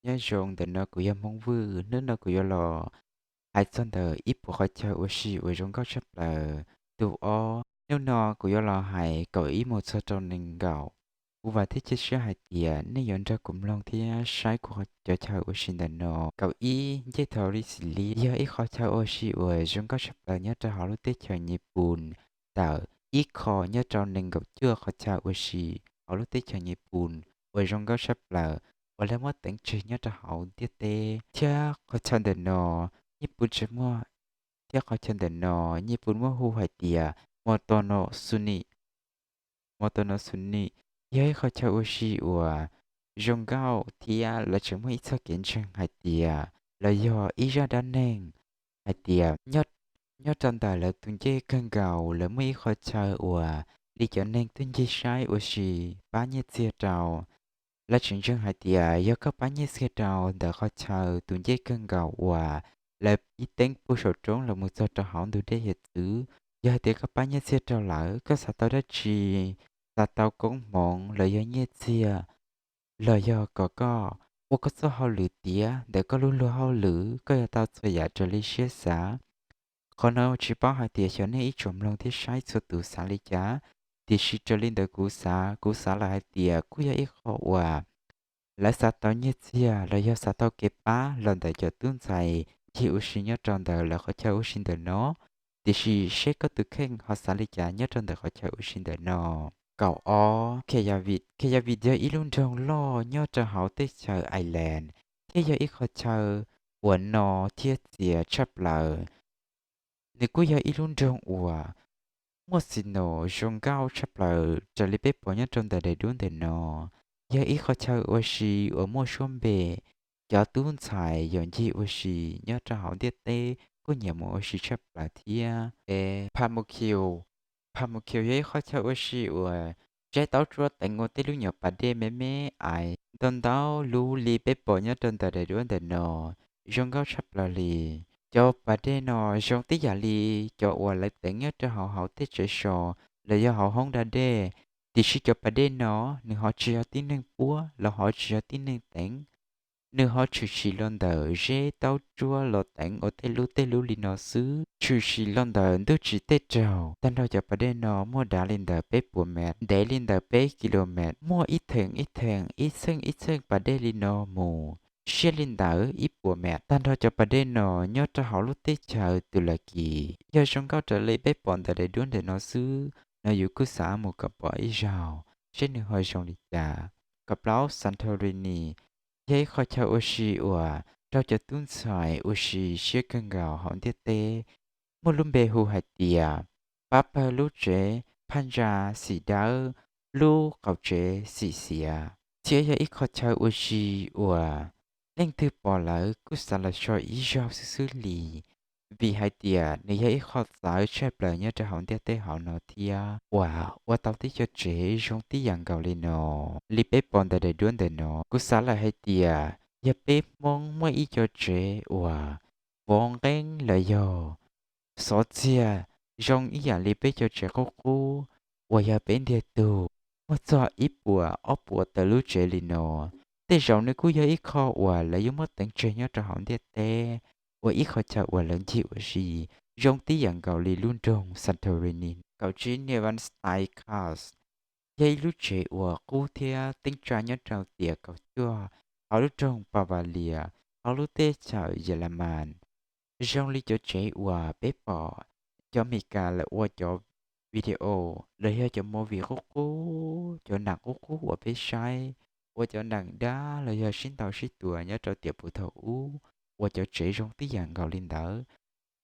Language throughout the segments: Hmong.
Nyob zoo, ntawm no kuv yog Hmoob Vwj. Hnub no kuv yuav los hais txog ntawm ib puas qhov chaw ua si uas zoo nkauj tshaj plaws. Tus ob, hnub no kuv yuav los hais kaum ib mus txog rau nees nkaum. Kuv vam thiab cia siab hais tias nej yuav nrog kuv mloog thiab saib kuv cov chaw ua si ntawm no. Kaum ib, ncej thaum li xim li yog ib qhov chaw ua si uas zoo nkauj tshaj plaws nyob rau hauv lub teb chaws Nyij Pooj. Ntawm ib qho nyob rau nees nkaum cuaj qhov chaw ua si hauv lub teb chaws Nyij Pooj uas zoo nkauj tshaj plaws uas lawv muab teev tseg nyob rau hauv ntiaj teb. Thiab qhov chaw ntawm no Nyij Pooj tseem muaj, thiab qhov chaw ntawm no Nyij Pooj muab hu hais tias Motono Suni. Motono Suni yog ib qho chaw ua si uas zoo nkauj thiab lawv tseem muaj ib txoj kev ntseeg hais tias, los yog ib zaj dab neeg hais tias, nyob rau ntawm lawv tus ncej kawg nkaus lawv muaj ib qho chaw uas li cov neeg tuaj ncig saib ua si pab nyiaj txiag rau. Lawv tseem ntseeg hais tias yog koj pab nyiaj txiag rau ntawm qhov chaw tus ncej kawg nkaus uas lawv pib teeb puag saum roob los mus txog rau hauv ntug dej hiav txwv, yog hais tias koj pab nyiaj txiag rau lawm, koj xav tau dab tsi, xav tau koob hmoov los yog nyiaj txiag, los yog kom koj ua koj txoj hauj lwm tiav ntawm koj lub luag hauj lwm, koj yuav tau txhua yam raws li siab xav. Qhov no tsis paub hais tias xyov nej ib tsoom mloog thiab saib txhua tus xav li cas, tiam sis raws li ntawm kuv xav, kuv xav lawm hais tias kuj yog ib qho uas lawv xav tau nyiaj txiag los yog xav tau kev pab los ntawm cov tub ntxhais ncig ua si nyob rau ntawm lawv qhov chaw ua si ntawm no. Tiam sis seb koj tus kheej ho xav li cas nyob rau ntawm qhov chaw ua si ntawm no. Kaum ob, Keyavik. Keyavik yog ib lub nroog loj nyob rau hauv teb chaws Iceland thiab yog ib qho chaw uas no thiab txias tshaj plaws. Nws kuj yog ib lub nroog uas muaj snow zoo nkauj tshaj plaws raws li peb pom nyob rau ntawm daim duab ntawm no. Yog ib qho chaw ua si uas muaj suab npe, cov tub ntxhais yog ncig ua si nyob rau hauv ntiaj teb kuj nyiam mus ua si tshaj plaws thiab. Pamukhiu. Pamukhiu yog ib qho chaw ua si uas tseb taub tsuab teev ua tej lub nyuam pas dej me me ais ntau ntau lub li peb pom nyob rau ntawm daim duab ntawm no, zoo nkauj tshaj plaws li. Cov pas dej no zoo tib yam li cov uas lawv teev nyob rau hauv hauv tej tsev so los yog hauv hoob da dej, tiam sis cov pas dej no nws ho tsis yog tib neeg puab los ho tsis yog tib neeg teev. Nws ho tshwm sim los ntawm zeb taub tsuab los teev ua tej lub tej lub li no xwb, tshwm sim los ntawm ntuj tsim tej raug. Tag nrho cov pas dej no muaj dav li ntawm peb puas mev, ntev li ntawm peb kilomev, muaj ib theem ib theem ib txheej ib txheej pas dej li no mus, siab li ntawd ib puas mev. Tag nrho cov pas dej no nyob rau hauv lub teb chaws Tulakis. Yog zoo nkauj raws li peb pom ntawm daim duab ntawm no xwb no yus kuj xav mus kom pom ib zaug seb nws ho zoo li cas. Kaum plaub, Santorini yog ib qho chaw ua si uas raug cov tub ntxhais ua si siab kawg nkaus hauv ntiaj teb. Muaj lub npe hu hais tias pab pawg lub tsev phaj ntsa xim dawb, lub qaum tsev xim xiav, thiab yog ib qho chaw ua si uas leej twg pom lawm kuj xav los so ib zaug xwb xwb li, vim hais tias nws yog ib qho txawv tshaj plaws nyob rau hauv ntiaj teb hauv no thiab uas ua tau tib co tsev zoo tib yam nkaus li no. Li peb pom ntawm daim duab ntawm no, kuv xav lawm hais tias yog peb Hmoob muaj ib co tsev uas vov nqeeb los yog xov txiag zoo ib yam li peb co tsev qub qub uas yog peb ntiag tug muaj txog ib puas ob puas tawm lub tsev li no, tej zaum nws kuj yog ib qho uas lawv yuav muab teev tseg nyob rau hauv ntiaj teb ua ib qho chaw uas lawv ncig ua si zoo tib yam nkaus li lub nroog Santorini. Kaum tsib, Neuschwanstein Castle yog ib lub tsev uas qub thiab teeb tsa nyob rau tiam kaum cuaj hauv lub nroog Bavaria hauv lub teb chaws Yelamas. Zoo li cov tsev uas peb pom cov Meskas lawv ua cov video los yog cov movie qub qub, cov nam qub qub uas peb saib, ua cov nam dab los yog sib ntaus sib tua nyob rau tiam puv thaum ub, ua cov tsev zoo tib yam nkaus li ntawd.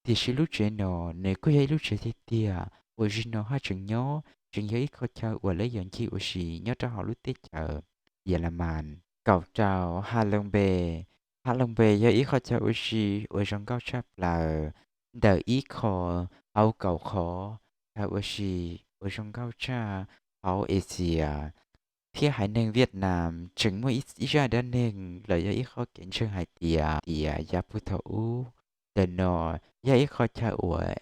Tiam sis lub tsev no nws kuj yog ib lub tsev tiag tiag uas zaum no haj tseem nyob, tseem yog ib qho chaw uas lawv yog ncig ua si nyob rau hauv lub teb chaws Yelamas. Kaum rau, Halong Bay. Halong Bay yog ib qho chaw ua si uas zoo nkauj tshaj plaws ntawm ib qho hauv kaum qhov chaw ua si uas zoo nkauj tshaj hauv Asia. Thiab haiv neeg Vietnam tseem muaj ib zaj dab neeg los yog ib qho kev ntseeg hais tias, tias yav puag thaum ub ntawm no yog ib qho chaw uas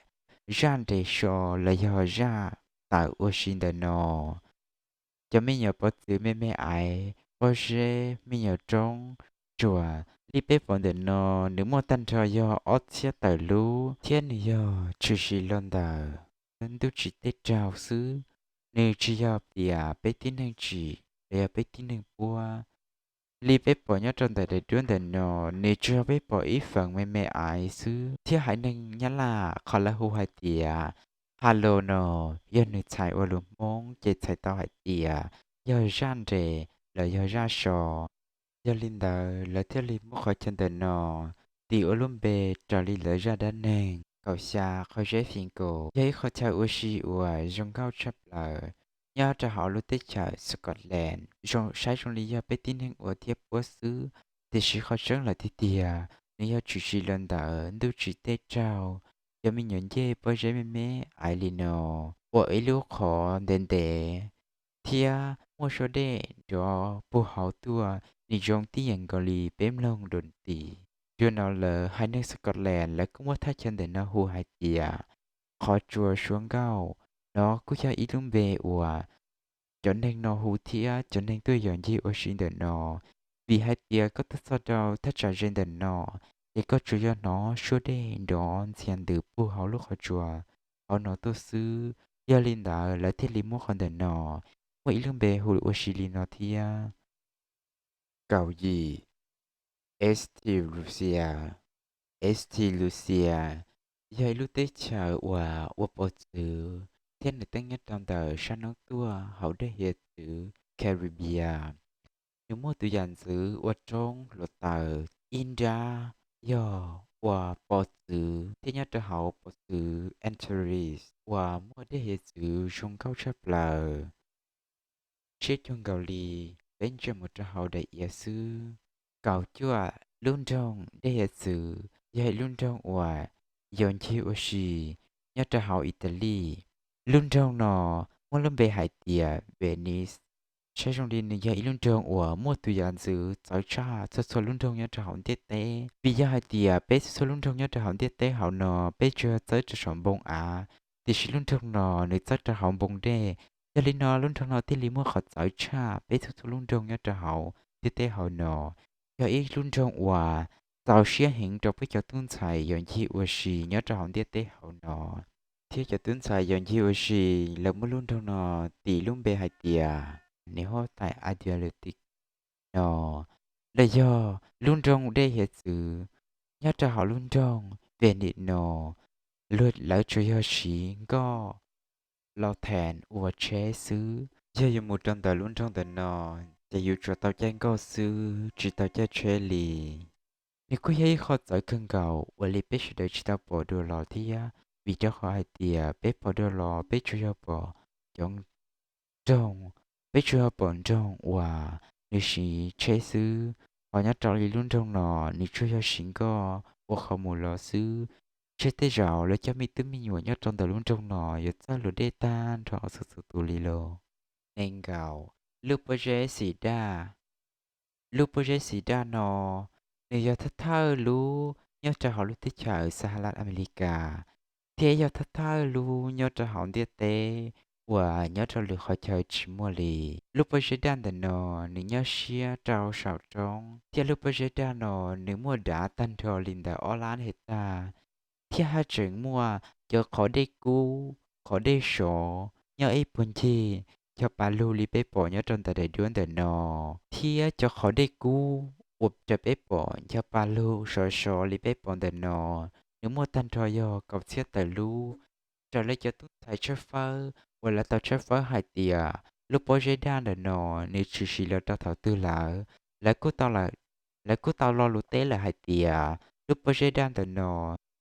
zaj nres so los yog zaj tawm ua si ntawm no. Cov me nyuam pov txwv me me aiv, pob zeb, me nyuam roob, tsuas li peb pom ntawm no, nws muaj tag nrho yog ob txhiab tawm lub thiab nws yog tshwm sim los ntawm ntuj tsim tej raug xwb. Nws tsis yog tias peb tib neeg tsim los yog peb tib neeg puab. Li peb pom nyob rau ntawm daim duab ntawm no, nws tsuas yog peb pom ib feem me me aiv xwb. Thiab haiv neeg Nyab Laj qhov lawv hu hais tias Halo no, yog nws txhais ua lus Hmoob ces txhais tau hais tias yog zaj nres los yog zaj so. Yog li ntawd lawv thiaj li muab qhov chaw ntawm no tis ua lub npe raws li lawv zaj dab neeg. Kaum xya, qhov zeb Fij Kaus yog ib qhov chaw ua si uas zoo nkauj tshaj plaws nyob rau hauv lub teb chaws Scotland. Zoo saib zoo li yog peb tib neeg ua thiab puab xwb, tiam sis qhov tseeb lawm tiag tiag nws yog tshwm sim los ntawm ntuj tsim tej raug. Cov me nyuam ncej pob zeb me me aiv li no ua ib lub qhov ntev ntev thiab muaj suab dej nrov puag hauv tuaj, nws zoo tib yam nkaus li peb mloog dua tim. Dua no lawm haiv neeg Scotland lawv kuj muab thaj chaw ntawm no hu hais tias qhov tsua suab nkauj. No kuj yog ib lub npe uas cov neeg no hu thiab cov neeg tuaj yos ncig ua si ntawm no, vim hais tias koj tuaj txog rau thaj tsam ze ntawm no ces koj tsuas yog hnov suab dej nrov ntxias ntws puag hauv lub qhov tsua hauv no tuaj xwb. Yog li ntawd lawv thiaj li muab qhov ntawm no muaj ib lub npe hu ua si li no thiab. Kaum yim, St Lucia. St Lucia yog ib lub teb chaws uas ua pov txwv thiab nws teeb nyob rau ntawm sab hnub tuaj hauv dej hiav txwv Caribbean. Nws muaj tus yam ntxwv ua roob hluav taws ib nrab yog ua pov txwv thiab nyob rau hauv pov txwv Antilles uas muaj dej hiav txwv zoo nkauj tshaj plaws. Siab cuag nkaus li peb ntsia mus rau hauv daim iav xwb. Kaum cuaj, lub nroog dej hiav txwv yog ib lub nroog uas yos ncig ua si nyob rau hauv Italy. Lub nroog no muaj lub npe hais tias Venice. Saib zoo li nws yog ib lub nroog uas muaj tus yam ntxwv txawv tshaj txhua txhua lub nroog nyob rau hauv ntiaj teb, vim yog hais tias peb txhua txhua lub nroog nyob rau hauv ntiaj teb hauv no peb tsuas yog txawb rau saum npoo av, tiam sis lub nroog no nws txawb rau hauv npoo dej. Yog li no lub nroog no thiaj li muaj qhov txawv tshaj peb txhua txhua lub nroog nyob rau hauv ntiaj teb hauv no. Yog ib lub nroog uas txaus siab heev rau peb cov tub ntxhais yos ncig ua si nyob rau hauv ntiaj teb hauv no. Thiab cov tub ntxhais yos ncig ua si lawv muab lub nroog no tis lub npe hais tias nws huab tais Adriatic no, los yog lub nroog dej hiav txwv. Nyob rau hauv lub nroog Venice no, lawv tsuas yog siv nkoj Latex ua tsheb xwb. Yog yuav mus rau ntawm lub nroog ntawm no ces yuav tsum tau caij nkoj xwb tsis tau caij tsheb li. Nws kuj yog ib qho txawv kawg nkaus uas li peb sawv daws tsis tau pom dua los thiab, vim rau qhov hais tias peb pom dua los peb tsuas yog pom cov nroog, peb tsuas yog pom nroog uas nws siv tsheb xwb. Hos nyob rau li lub nroog no nws tsuas yog siv nkoj ua qhov mus los xwb. Tseg tej zaum lawv cov me tub me nyuam nyob rau ntawm lub nroog no yuav txawj luam dej tag nrho txhua txhua tus li los. Nees nkaum, lub pob zeb xim daj. Lub pob zeb xim daj no nws yog thawj thawj lub nyob rau hauv lub teb chaws Sahalas Amelikas, thiab yog thawj thawj lub nyob rau hauv ntiaj teb uas nyob rau lwm qhov chaw tsis muaj li. Lub pob zeb daj ntawm no nws nyob siab rau saum roob, thiab lub pob zeb daj no nws muaj dav tag nrho li ntawm ob lab hais tag, thiab haj tseem muaj cov qhov dej kub, qhov dej sov nyob ib puag ncig, cov pa lug li peb pom nyob rau ntawm daim duab ntawm no, thiab cov qhov dej kub uas raws peb pom cov pa lug sov sov li peb pom ntawm no, nws muaj tag nrho yog kaum txhiab tawm lub. Raws li cov tub ntxhais tshawb fawb uas lawv tau tshawb fawb hais tias lub pob zeb daj ntawm no nws tshwm sim los rau thaum twg lawm, lawv kuj tau lawv kuj tau lo lus teb lawm hais tias lub pob zeb daj ntawm no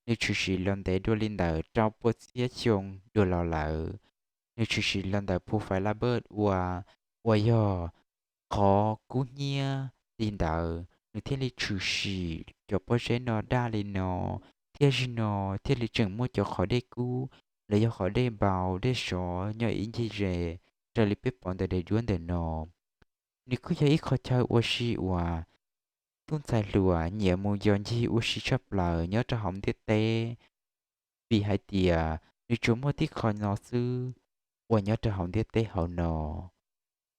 nws tshwm sim los ntev dua li ntawm rau pua txhiab xyoo dua los lawm. Nws tshwm sim los ntawm phu fais lab bej ua, uas yog qhov kub hnyiab li ntawd, nws thiaj li tshwm sim cov pob zeb no daj li no, thiab zim no thiaj li tseem muaj cov qhov dej kub los yog qhov dej npau dej sov nyob ib ncig ze raws li peb pom ntawm daim duab ntawm no. Nws kuj yog ib qho chaw ua si uas tub ntxhais hluas nyiam mus yos ncig ua si tshaj plaws nyob rau hauv ntiaj teb, vim hais tias nws tsuas muaj tib qho no xwb uas nyob rau hauv ntiaj teb hauv no.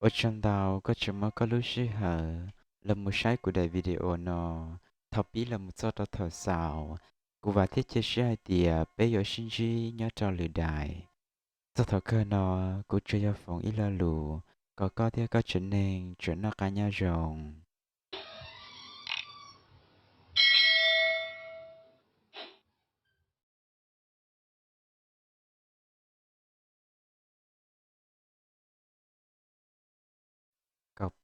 Ua tsaug ntau koj tseem muab koj lub sij hawm los mus saib kuv daim video no thaum pib los mus txog rau thaum xaus. Kuv vam thiab cia siab hais tias peb yuav sib ntsib nyob rau lwm daim. Txog thaum kawg no, kuv tsuas yog foom ib lo lus kom koj thiab koj tsev neeg tsuas noj qab nyob zoo. Kaum